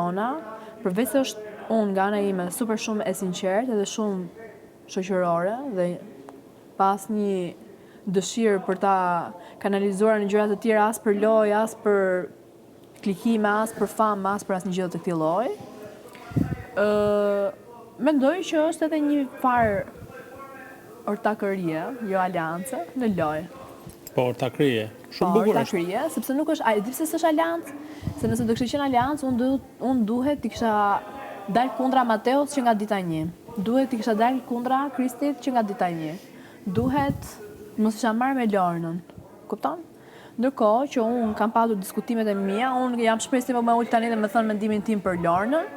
tona, përveç se është unë nga ana ime super shumë e sinqertë edhe shumë shoqërore dhe pa asnjë dëshirë për ta kanalizuar në gjëra të tjera as për lojë, as për klikime, as për famë, as për asnjë gjë të këtij lloji. Ë mendoj që është edhe një farë ortakërie, jo aleance, në lojë. Po ortakërie. Shumë po, bukur është. Ortakërie, sepse nuk është, a e di pse s'është aleancë? Se nëse do kishte qenë aleancë, unë duhet unë duhet t'i kisha dal kundra Mateos që nga dita 1. Duhet t'i kisha dal kundra Kristit që nga dita 1. Duhet mos isha marrë me Lornën. Kupton? Ndërkohë që unë kam patur diskutimet e mia, unë jam shpresë ti më ul tani dhe më thon mendimin tim për Lornën.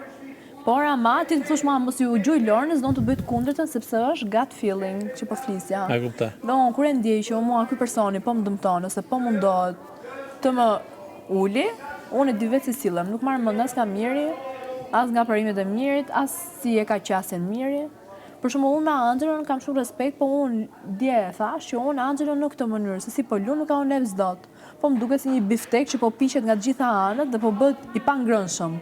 Por ama ti të thosh mua mos iu gjuj Lornës, do të bëj të kundërtën sepse është gut feeling që po flisja. E kuptoj. Dhe unë kur e ndjej që mua ky personi po më dëmton ose po mundohet të më uli, unë e di vetë si sillem, nuk marr mend as nga Miri, as nga parimet e Mirit, as si e ka qasjen Miri. Për shembull, unë me Anxhelon kam shumë respekt, po unë dje e thash që unë Anxhelon në këtë mënyrë, se si po luan nuk e oneps dot. Po më duket si një biftek që po piqet nga të gjitha anët dhe po bëhet i pangrënshëm.